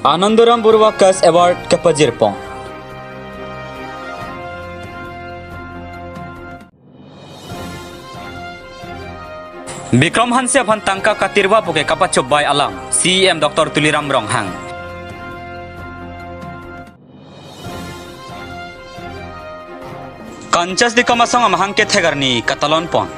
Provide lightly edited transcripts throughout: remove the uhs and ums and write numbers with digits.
Anandaram Barua cash award kapajirpong. Bikram Hanse phan tangka katirwa poke kapachobai alam CEM Dr. Tuliram Ronghang. Kanchas dikamasong amahang ke thegarni katalon pon.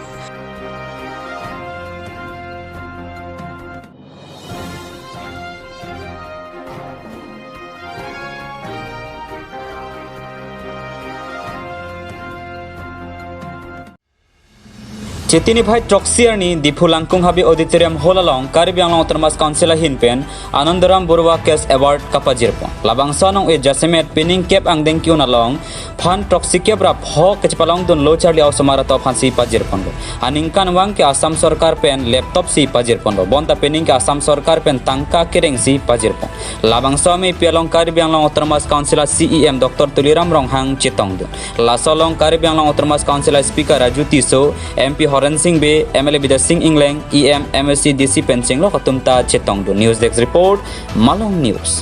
Chetini bhai Troxiarni Diphu Langkung Habi Auditorium Hall along Karbi Anglong Autonomous Council Hinpen Anandaram Barua Cash Award Kapajirpon Labang Sonong e Jasemet Pining Kep Ang Dengkiun along Phan Troxi Kep ra Pho Kechpalong Dun Lo Charli Aw Samara To Phansi Pajirpon Aningkan Wang ke Assam Sarkar Pen Laptop si Pajirpon Bonta Pining ke Assam Sarkar Pen Tangka Kereng si Pajirpon Labang Somi Pialong Karbi Anglong Autonomous Council CEM Dr. Tuliram Ronghang Chetong Dun Lasolong Karbi Anglong Autonomous Council Speaker Raju Tiso MP Horen Singh Be, MLA Bidar Singh Ingleng, EM MSC DC Penceng lo katumta Chetong Du. News Desk Report, Malong News.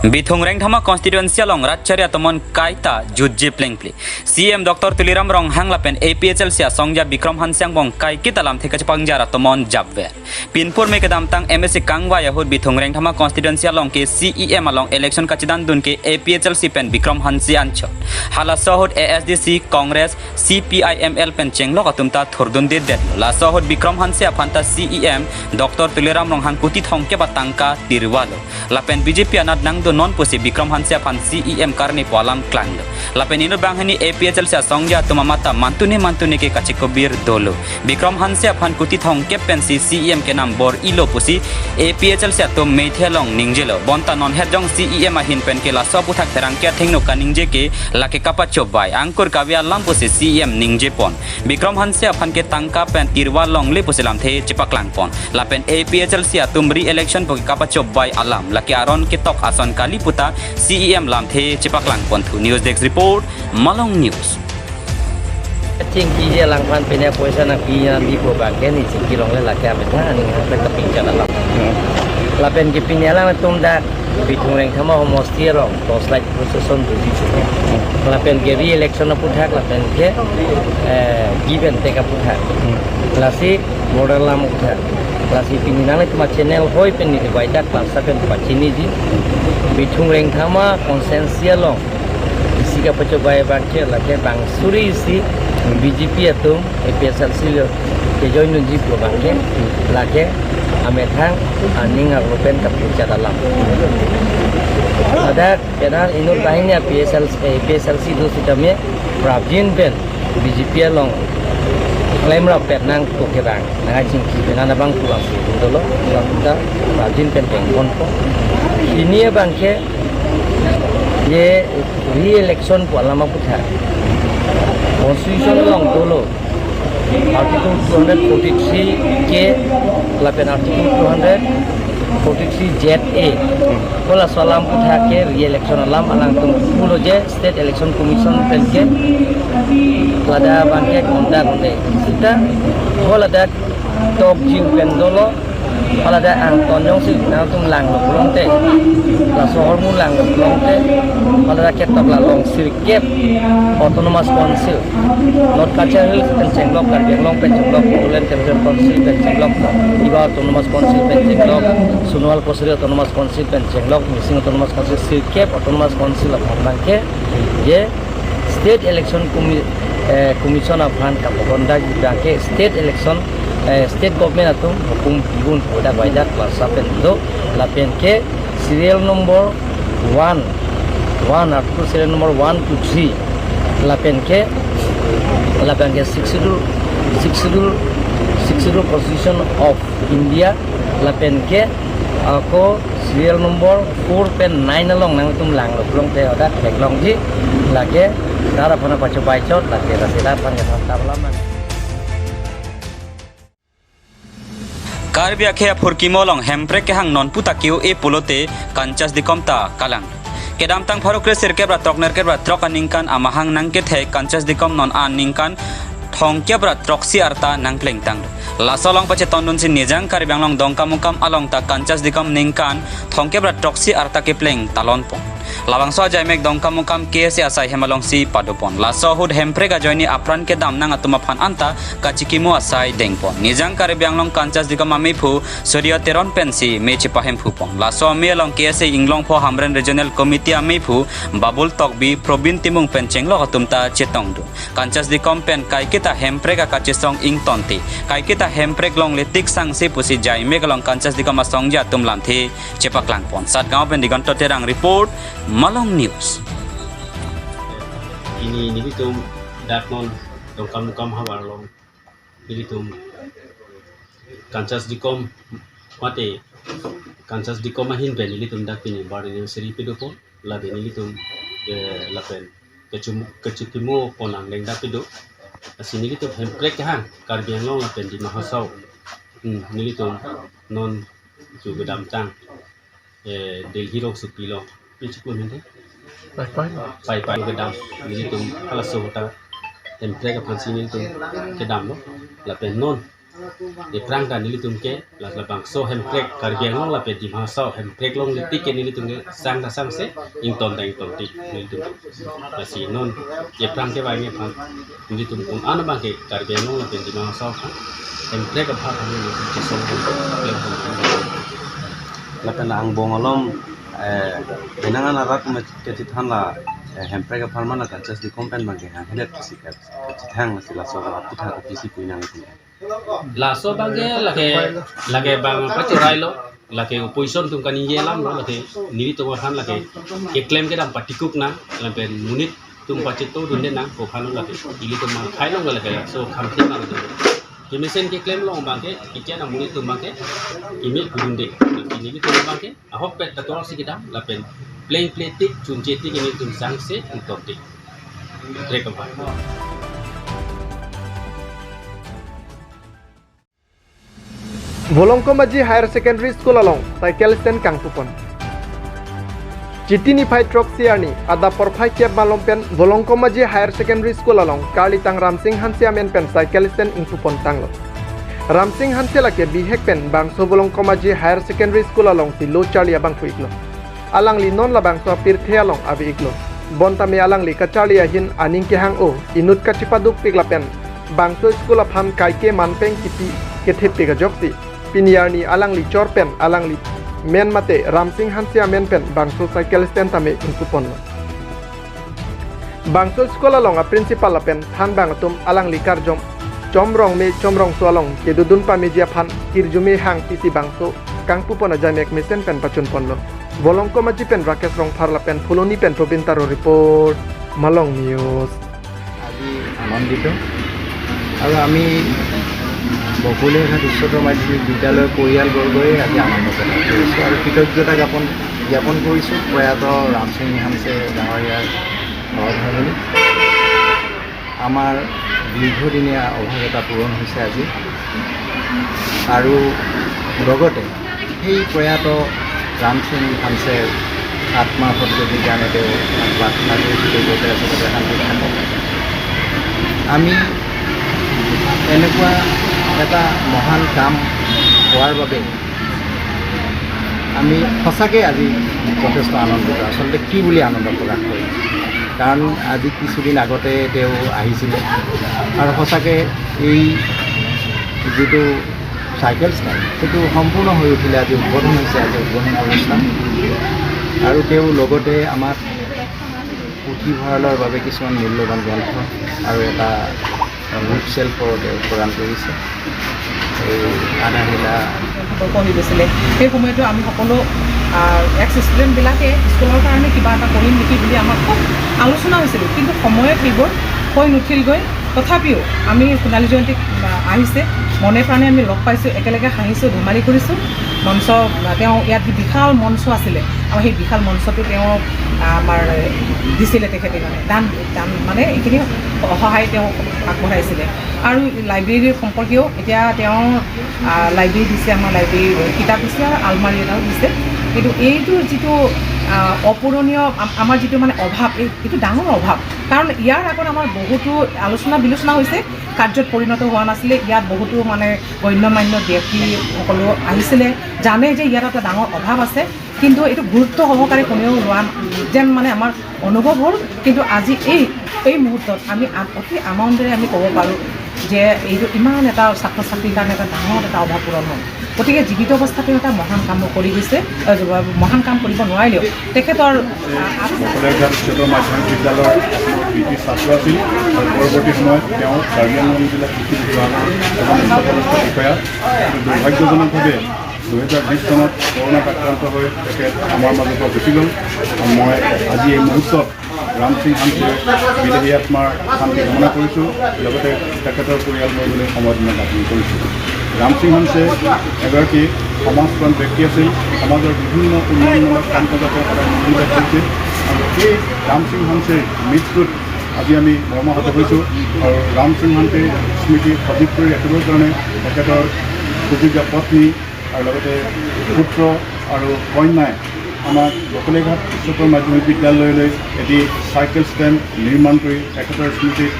Bithung Rengthama constituency along Ratcharia Tomon Kaita Jujji Plengpli. CM Dr. Tuliram Ronghang lapen APHL sia Songja Bikram Hansiang bong kai kitalam theka pangjara Tomon Jabwer. Pinpur me kedam tang MSC Kangwa Yahud Bithung Rengthama constituency along ke CEM along election kachidan dun ke APHL si pen Bikram Hansi ancho. Hala sohod ASDC Congress CPIML pen chenglo katumta thurdun de det. La sohod Bikram Hansi afanta CEM Dr. Tuliram Ronghang kuti thongke batangka tirwalo. Lapen BJP anat nang non pusi Bikram Hansia phan CEM karni poalam klang lapen ino banghani APHL sia songja tumamata mantune mantune ke kachikobir dolo Bikram Hansia phan kuti thong ke pensi CEM ke nam bor ilo pusi APHL sia to meithelong ningjelo bonta non hedjong CEM a hin pen ke la soputhak therang ke thengno kaningje ke lake kapa chobai angkur kavya lam pusi CEM ningje pon Bikram Hansia phan ke tangka pen tirwa long le pusi lam the chipaklang pon lapen APHL sia tumri election poke kapa chobai alam lake aron ke tok ason Kaliputa CEM Lamthe Chipaklang Ponthu. News Desk Report, Malong News. Cingki je langpan pina poisa na pina bi po bangke ni cingki long le lake ame tha ni ha ka ping chala lam lapen ki pina lang tum da Bithung Rengthama homosti rong torch light procession buji lapen ke re election puthak lapen ke give and take puthak lasi model lam puthak lasi pinina le tuma channel hoi pen ni baida class pen pachini ji Bithung Rengthama consensual long isi ka pacho bai bangke lake bangsuri isi BJP atum APSLC ke join ji po bangke lake amethang aning aglopen ka pucha dalam ada pena inur bahini PSL APSLC do sitame prabjin pen BJP long klaim ra pet nang ko ke bang nang ching ki pena na bang kulas dolo la prabjin pen peng kon ko ini bangke ye re-election po alama putha constitution long dolo article 243 K lapen article 243 ZA kola salam putha ke re-election alam alang tum pulo je state election commission pen ke lada bangke konda konde sita hola da tok jiu pen dolo hola da ang tonyong si na tum lang lo long te la sohor mu lang lo long te hola da ke tok la long sir kep autonomous council north Cachar Hills pen chenglok Karbi Anglong pen chenglok Bodoland Territorial Council pen chenglok Tiwa autonomous council pen chenglok Sonowal Kachari autonomous council pen chenglok Mising autonomous council Sirkep autonomous council of bangke je state election commission of han kapokonda bangke state election state government atum hukum bigun poda baida class pen do lapen ke serial number 1 1 article serial number 1 to 3 lapen ke 6 schedule constitution of India lapen ke ako serial number 4 pen 9 along nang tum lang long te oda khek long ji lage tara phana pacho baichot lage rasila phan ke tabla man Karbi akhe phurkimolong hempre ke hang non puta kiu e pulote kanchas dikomta kalang kedam tang farukre sirkebra trokner kebra trok aningkan amahang nangke the kanchas dikom non an ningkan thongkebra troksi arta nangpleng tang Lasolong pache tondun si nijang karibanglong dongkam mukam along ta kancas dikom ningkan thongkebra troksi arta kipleng talon pon. Labangso jaimek dongkam mukam kese asai hemalong si padupon. Laso hud hemprega joini apran ke dam nang atuma phan anta kachikimu asai dengpon. Nijang karibanglong kancas dikom amifu surya teron pensi mechi pahem phupon. Laso mielong kese inglong pho hamren regional committee amifu babul tokbi probin timung penceng lo atumta chetongdu. Kancas dikom pen kai kita hemprega kachisong ing tonti. Kai kita hemprek long letik sang si pusi jaimek long kancas dikom asongja tum lamthi chepak langpon. Satgaon pen Diganto Terang report Malong News. Ini nilitum datnon dongkam mukam habarlong nilitum kancas dikom mate kancas dikom ahin ben nilitum dakpini bar anniversary pidopo la nilitum lapen kecum kecutimu ponang leng dapido asini nilitum hemprek hang karbiang long lapen di mahasau nilitum non juga damtang Delhi rok supilo pichukun hinde pai pai ke dam nilitum halaso ta hemprek phansi nilitum ke dam lo lapen non e prangka nilitum ke la bang so hemprek karbiang long lapen di mahasau hemprek long litik ke nilitum ke sang da sang se ington da ington tik nilitum lasi non e prangke ba nge phan nilitum un an bang ke karbiang long lapen di mahasau hemprek pha phan nilitum ke so lapen ang bongolom benangan arat kecithan la hemprek farma la kancas di kompen bangke hang helet sikap kecithang la so la putha ofisi puinang itu la so bangke lage lage bang pacurai lo lage opposition tum kani yelam lo lage niri to han lage ke claim ke dam patikuk na lapen munit tum pachito dunde na ko khano lage ili tum khai lo lage so khamthi na do kimesen ke claim long bangke itia na munit tum bangke ime dunde ini tum bangke ahok pet tator sikida lapen plain plate chunche tik ini tum sang se untuk tik rekompa. Bolongkomaji Higher Secondary School along cycle stand kangtupon. Chitini phai truck siarni ada porphai kep malompen Bolongkomaji Higher Secondary School along Kalitang Ramsing Hansia men pen cycle stand ingtupon tanglo. Ramsing Hansia lake bihek pen bangso Bolongkomaji Higher Secondary School along si lo charlia bangfu iglo. Alang li non la bangso apir the along avi iglo. Bontame alang li kachalia hin aning ke hang o inut kachipaduk piglapen bangso school aphan kaike manpeng kipi kethe pega joksi. Piniarni alangli chorpen alangli men mate Ramsing Hansia menpen bangso cycle stand tame ingtupon bangso school along a principal lapen than bangatum alangli karjom chomrong me chomrong sualong kedudun pamejia phan kirjume hang pisi bangso kangpupona jamek mesen pen pachun ponlo Bolongko maji pen Rakesh rong pharla pen Phuloni pen Probin Taro report Malong News. আজি আনন্দিত আৰু আমি বকুলীঘাট উচ্চতৰ মাধ্যমিক বিদ্যালয়ৰ পৰিয়ালবৰ্গই আজি আনন্দ প্ৰকাশ কৰিছোঁ আৰু কৃতজ্ঞতা জ্ঞাপন কৰিছোঁ প্ৰয়াত ৰামসিং হামছে ডাঙৰীয়াৰ সহধৰ্মিণী। আমাৰ দীৰ্ঘদিনীয়া অভাৱ এটা পূৰণ হৈছে আজি আৰু লগতে সেই প্ৰয়াত ৰামসিং হামছেৰ আত্মাৰ সদ্গতিৰ কাৰণে তেওঁ প্ৰাৰ্থনা কৰিছোঁ, তেওঁ আচলতে শান্তিত থাকক। আমি এনেকুৱা এটা মহান কাম হোৱাৰ বাবে আমি সঁচাকৈ আজি যথেষ্ট আনন্দিত। আচলতে কি বুলি আনন্দ প্ৰকাশ কৰিম, কাৰণ আজি কিছুদিন আগতে তেওঁ আহিছিলে আৰু সঁচাকৈ এই যিটো চাইকেল ষ্টেণ্ড সেইটো সম্পূৰ্ণ হৈ উঠিলে, আজি উদ্বোধন হৈছে, আজি উদ্বোধন অনুষ্ঠান। আৰু তেওঁ লগতে আমাক পুথিভঁৰালৰ বাবে কিছুমান মূল্যৱান গ্ৰন্থ আৰু এটা বুক চেল্ফৰ তেওঁ প্ৰদান কৰিছে। এই আধাশিলা হৈ গৈছিলে সেই সময়তো আমি সকলো এক্স ষ্টুডেণ্টবিলাকে স্কুলৰ কাৰণে কিবা এটা কৰিম নেকি বুলি আমাৰ খুব আলোচনা হৈছিল, কিন্তু সময়ত সেইবোৰ হৈ নুঠিলগৈ। তথাপিও আমি সোণালী জয়ন্তী আহিছে, মনে প্ৰাণে আমি লগ পাইছোঁ, একেলগে হাঁহিছোঁ, ধেমালি কৰিছোঁ। মঞ্চ তেওঁ ইয়াত বিশাল মঞ্চ আছিলে আৰু সেই বিশাল মঞ্চটো তেওঁ আমাৰ দিছিলে, তেখেতে মানে দান দান মানে এইখিনি সহায় তেওঁ আগবঢ়াইছিলে। আৰু লাইব্ৰেৰীৰ সম্পৰ্কেও এতিয়া তেওঁ লাইব্ৰেৰী দিছে, আমাৰ লাইব্ৰেৰী কিতাপ দিছে আৰু আলমাৰী এটাও দিছে। কিন্তু এইটো যিটো অপূৰণীয় আমাৰ যিটো মানে অভাৱ, এইটো ডাঙৰ অভাৱ, কাৰণ ইয়াৰ আগত আমাৰ বহুতো আলোচনা বিলোচনা হৈছে, কাৰ্যত পৰিণত হোৱা নাছিলে। ইয়াত বহুতো মানে গণ্যমান্য ব্যক্তিসকলো আহিছিলে, জানে যে ইয়াত এটা ডাঙৰ অভাৱ আছে, কিন্তু এইটো গুৰুত্ব সহকাৰে কোনেও লোৱা যেন মানে আমাৰ অনুভৱ হ'ল। কিন্তু আজি এই মুহূৰ্তত আমি অতি আনন্দেৰে আমি ক'ব পাৰোঁ যে এইটো ইমান এটা ছাত্ৰ ছাত্ৰীৰ কাৰণে এটা ডাঙৰ এটা অভাৱ পূৰণ হ'ল। গতিকে জীৱিত অৱস্থাতে এটা মহান কাম কৰি গৈছে। মহান কাম কৰিব নোৱাৰিলেও তেখেতৰ বকলীয়াঘাট উচ্চতৰ মাধ্যমিক বিদ্যালয়ৰ কৃতি ছাত্ৰ আছিল আৰু পৰৱৰ্তী সময়ত তেওঁ কাৰ্বি আংলং জিলা কৃষি বিভাগৰ এজন উচ্চপদস্থ বিষয়া। কিন্তু দুৰ্ভাগ্যজনকভাৱে 2020 চনত কৰোণাত আক্ৰান্ত হৈ তেখেত আমাৰ মাজৰ পৰা গুচি গ'ল। আৰু মই আজি এই মুহূৰ্তত ৰামসিং হাঞ্চেৰ বিদেহী আত্মাৰ শান্তি কামনা কৰিছোঁ, লগতে তেখেতৰ পৰিয়ালবৰ্গলৈ সমবেদনা জ্ঞাপন কৰিছোঁ। ৰামসিং হাঞ্চে এগৰাকী সমাজপ্ৰাণ ব্যক্তি আছিল। সমাজৰ বিভিন্ন উন্নয়নমূলক কাম কাজত তেওঁ সদায় মনোনিৱেশ কৰিছিল আৰু সেই ৰামসিং হাঞ্চেৰ মৃত্যুত আজি আমি মৰ্মাহত হৈছোঁ। আৰু ৰামসিং হাঞ্চেৰ স্মৃতি সজীৱ কৰি ৰাখিবৰ কাৰণে তেখেতৰ সুযোগ্য পত্নী আৰু লগতে পুত্ৰ আৰু কন্যাই আমাক বকলীয়াঘাট উচ্চতৰ মাধ্যমিক বিদ্যালয়লৈ এটি চাইকেল ষ্টেণ্ড নিৰ্মাণ কৰি তেখেতৰ স্মৃতিত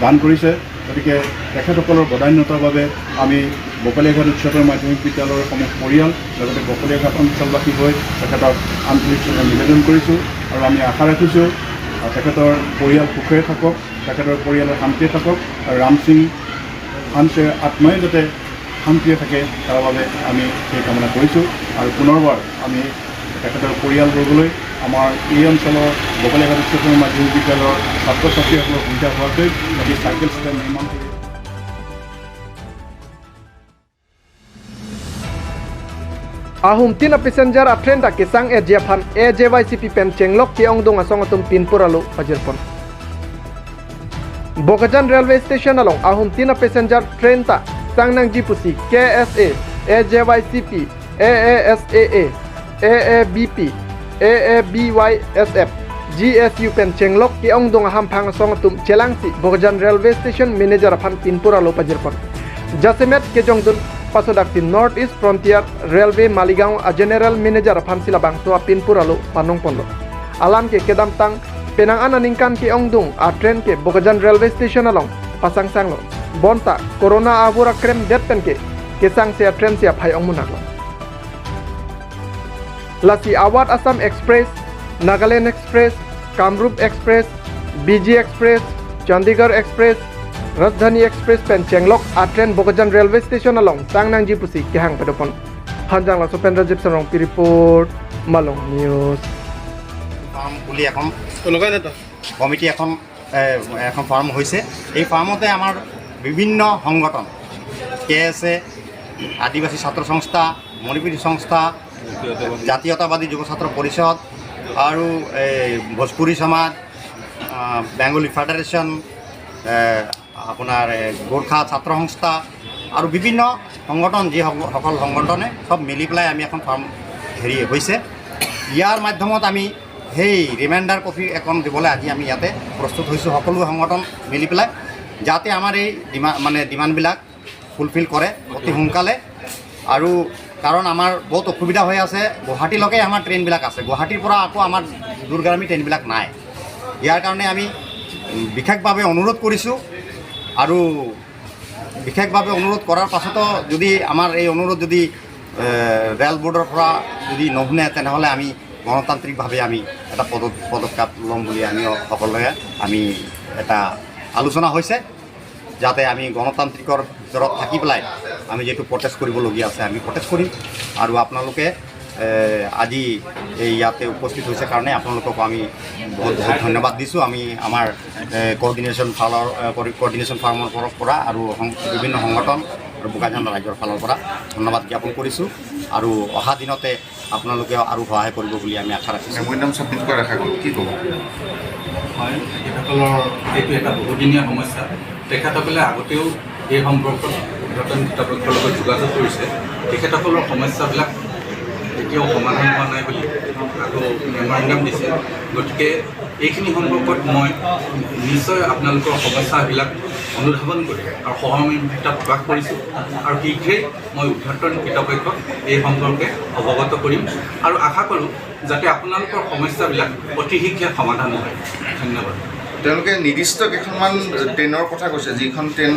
দান কৰিছে। গতিকে তেখেতসকলৰ বদান্যতাৰ বাবে আমি বকলীয়াঘাট উচ্চতৰ মাধ্যমিক বিদ্যালয়ৰ সমূহ পৰিয়াল, লগতে বকলীয়াঘাট অঞ্চলবাসী হৈ তেখেতক আন্তৰিক শ্ৰদ্ধা নিবেদন কৰিছোঁ। আৰু আমি আশা ৰাখিছোঁ, তেখেতৰ পৰিয়াল সুখেৰে থাকক, তেখেতৰ পৰিয়ালৰ শান্তিৰে থাকক আৰু ৰামসিং হাঞ্চেৰ আত্মাই যাতে শান্তিৰে থাকে, তাৰ বাবে আমি সেই কামনা কৰিছোঁ। আৰু পুনৰবাৰ আমি তেখেতৰ পৰিয়ালবৰ্গলৈ আমাৰ এই অঞ্চলৰ বকলীয়াঘাট উচ্চতৰ মাধ্যমিক বিদ্যালয়ৰ ছাত্ৰ ছাত্ৰীসকলৰ সুবিধা হোৱাকৈ এটি চাইকেল ষ্টেণ্ড নিৰ্মাণ কৰি Ahum tina passenger a train da kesang e jephan AJYCP pen chenglok ke ong dong asong atum pinpur alu pajirpon. Bokajan railway station along ahum tina passenger train ta sangnang jipusi KSA AJYCP AASAA AABP AABYSF GSU pen chenglok ke ong dong aham phang asong atum chelangsi Bokajan railway station manager aphan pinpur alu pajirpon. Jasemet ke jongdun pasodakti North East Frontier Railway Maligaon a general manager phansila bangso a pinpur alu panong pondo. Alam ke kedam tang penang ananingkan ke ongdung a train ke Bokajan railway station along pasang sanglo bonta corona abura krem det pen ke kesang se a train se a phai ongmunak lo. Lasi Awadh Assam Express, Nagaland Express, Kamrup Express, BG Express, Chandigarh Express, Rajdhani Express pen chenglok a train Bokajan railway station along sangnang jipusi kehang pedopon. Hanjang la sopen Rajib Sarong report, Malong News. Farm বুলি এখন committee এখন farm হৈছে। এই ফাৰ্মতে আমাৰ বিভিন্ন সংগঠন কে S এ, আদিবাসী ছাত্ৰ সংস্থা, মণিপুৰী সংস্থা, জাতীয়তাবাদী যুৱ ছাত্ৰ পৰিষদ আৰু এই ভোজপুৰী সমাজ, বেংগলী ফেডাৰেশ্যন, আপোনাৰ এই গোৰ্খা ছাত্ৰ সংস্থা আৰু বিভিন্ন সংগঠন, যিসকল সংগঠনে চব মিলি পেলাই আমি এখন ফাৰ্ম হেৰি হৈছে। ইয়াৰ মাধ্যমত আমি সেই ৰিমাইণ্ডাৰ কপি এখন দিবলৈ আজি আমি ইয়াতে প্ৰস্তুত হৈছোঁ, সকলো সংগঠন মিলি পেলাই, যাতে আমাৰ এই মানে ডিমাণ্ডবিলাক ফুলফিল কৰে অতি সোনকালে। আৰু কাৰণ আমাৰ বহুত অসুবিধা হৈ আছে। গুৱাহাটীলৈকে আমাৰ ট্ৰেইনবিলাক আছে, গুৱাহাটীৰ পৰা আকৌ আমাৰ দূৰগামী ট্ৰেইনবিলাক নাই। ইয়াৰ কাৰণে আমি বিশেষভাৱে অনুৰোধ কৰিছোঁ। আৰু বিশেষভাৱে অনুৰোধ কৰাৰ পাছতো যদি আমাৰ এই অনুৰোধ যদি ৰেল বোৰ্ডৰ পৰা যদি নুশুনে, তেনেহ'লে আমি গণতান্ত্ৰিকভাৱে আমি এটা পদক্ষেপ ল'ম বুলি আমি সকলোৱে আমি এটা আলোচনা হৈছে, যাতে আমি গণতান্ত্ৰিকৰ ভিতৰত থাকি পেলাই আমি যিটো প্ৰটেষ্ট কৰিবলগীয়া আছে, আমি প্ৰটেষ্ট কৰিম। আৰু আপোনালোকে আজি এই ইয়াতে উপস্থিত হৈছে কাৰণে আপোনালোকক আমি বহুত বহুত ধন্যবাদ দিছোঁ। আমি আমাৰ কোঅৰ্ডিনেশ্যন ফাৰ্মৰ পৰা আৰু বিভিন্ন সংগঠন আৰু বোকাজান ৰাইজৰ ফালৰ পৰা ধন্যবাদ জ্ঞাপন কৰিছোঁ। আৰু অহা দিনতে আপোনালোকে আৰু সহায় কৰিব বুলি আমি আশা ৰাখিছোঁ। মেমৰেণ্ডাম ছাবমিট কৰা দেখা গ'ল, কি ক'ব? হয়, তেখেতসকলৰ এইটো এটা বহুদিনীয়া সমস্যা। তেখেতসকলে আগতেও এই সম্পৰ্কত ঊৰ্ধ্বতন কৰ্তৃপক্ষৰ লগত যোগাযোগ কৰিছে। তেখেতসকলৰ সমস্যাবিলাক এতিয়াও সমাধান হোৱা নাই বুলি আকৌ মেমৰেণ্ডাম দিছে। গতিকে এইখিনি সম্পৰ্কত মই নিশ্চয় আপোনালোকৰ সমস্যাবিলাক অনুধাৱন কৰি আৰু সহমৰ্মিতা প্ৰকাশ কৰিছোঁ আৰু শীঘ্ৰেই মই ঊৰ্ধ্বতন কৰ্তৃপক্ষক এই সম্পৰ্কে অৱগত কৰিম আৰু আশা কৰোঁ যাতে আপোনালোকৰ সমস্যাবিলাক অতি শীঘ্ৰে সমাধান হয়। ধন্যবাদ। তেওঁলোকে নিৰ্দিষ্ট কেইখনমান ট্ৰেইনৰ কথা কৈছে, যিখন ট্ৰেইন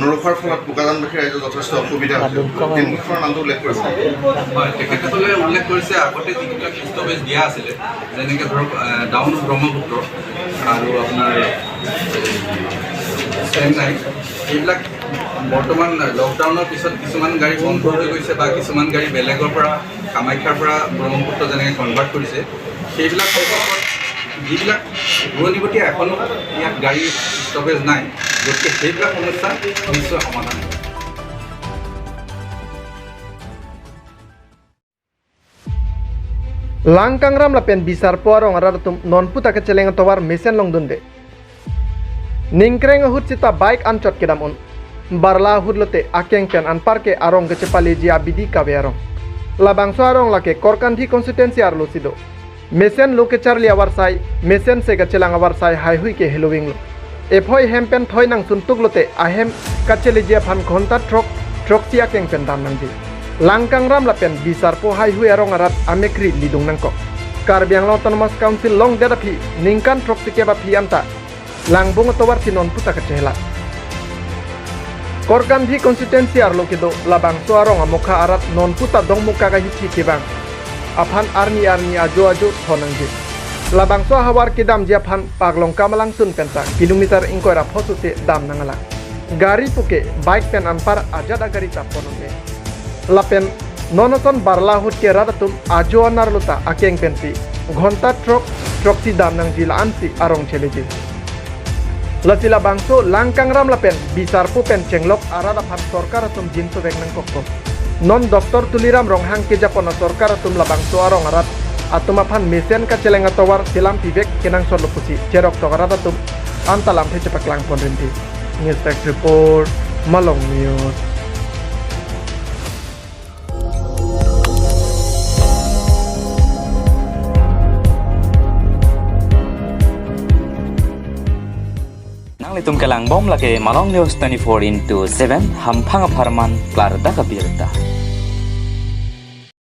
নৰখোৱাৰ ফলত বোকাজানবাসী ৰাইজৰ যথেষ্ট অসুবিধা হৈছে। ট্ৰেইনকেইখনৰ নামটো উল্লেখ কৰিছে। হয়, তেখেতসকলে উল্লেখ কৰিছে আগতে যিবিলাক ষ্টপেজ দিয়া আছিলে, যেনেকৈ ধৰক ডাউন ব্ৰহ্মপুত্ৰ আৰু আপোনাৰ চেন্নাই, এইবিলাক বৰ্তমান লকডাউনৰ পিছত কিছুমান গাড়ী বন্ধ হৈ গৈছে বা কিছুমান গাড়ী বেলেগৰ পৰা কামাখ্যাৰ পৰা ব্ৰহ্মপুত্ৰ যেনেকৈ কনভাৰ্ট কৰিছে, সেইবিলাক সম্পৰ্কত যিবিলাক দূৰণিবটীয়া এখনো ইয়াত গাড়ী ষ্টপেজ নাই, গতিকে সেইবিলাক সমস্যা নিশ্চয় সমাধান হ'ব। Langkangram lapen bisar poarong araratum non puta ke celeng towar mesen long dunde. Ningkreng hut sita bike ancot kedamun. Barla hut lote akeng pen anpar ke arong ke cepali jia bidi kawe arong. Labangso arong lake korkandhi constituency arlo sido. Mesen lo ke charli awar sai, mesen se ke celang awar sai hai hui ke helowing lo. Ephoi hempen thoi nang suntuk lote ahem kacheli jia phan ghonta trok trok si akeng pen dam nang ji. Langkangram lapen bisar po hai hui arong arat amekri lidung nangko. Karbi Anglong Autonomous Council long deda phi ningkan trok sike ba phi anta langbong towar sinon puta kechela. Korkandhi constituency arlo kedo labang so arong amokha arat non puta dong muka ga hithi kebang. Aphan arni arni ajo ajo thonangji. Labang so hawar kidam jia phan paglong kamalang sun penta kilometer ingkoira phosute dam nangala. Gari puke bike pen anpar ajada gari tapononge. Lapen nonoton barla hut ke radatum ajo anarluta akeng pensi ঘন্টা ট্রক ট্রকসি দাম nang jila ansi arong cheleji. Lasila bangso langkangram lapen bisar pu pen chenglok arada phan sarkar atum jinto bek nang kokko. Non Doctor Tuliram Ronghang ke japona sarkar atum labangso arong arat atuma phan mesen ka chelenga towar silam pivek kenang sorlopusi cherok togarada tum antalam theche paklang ponrenti. News Desk report, Malong News. Nang litum kelang bom lake Malong News 24x7 hampang farman klar da kabirta.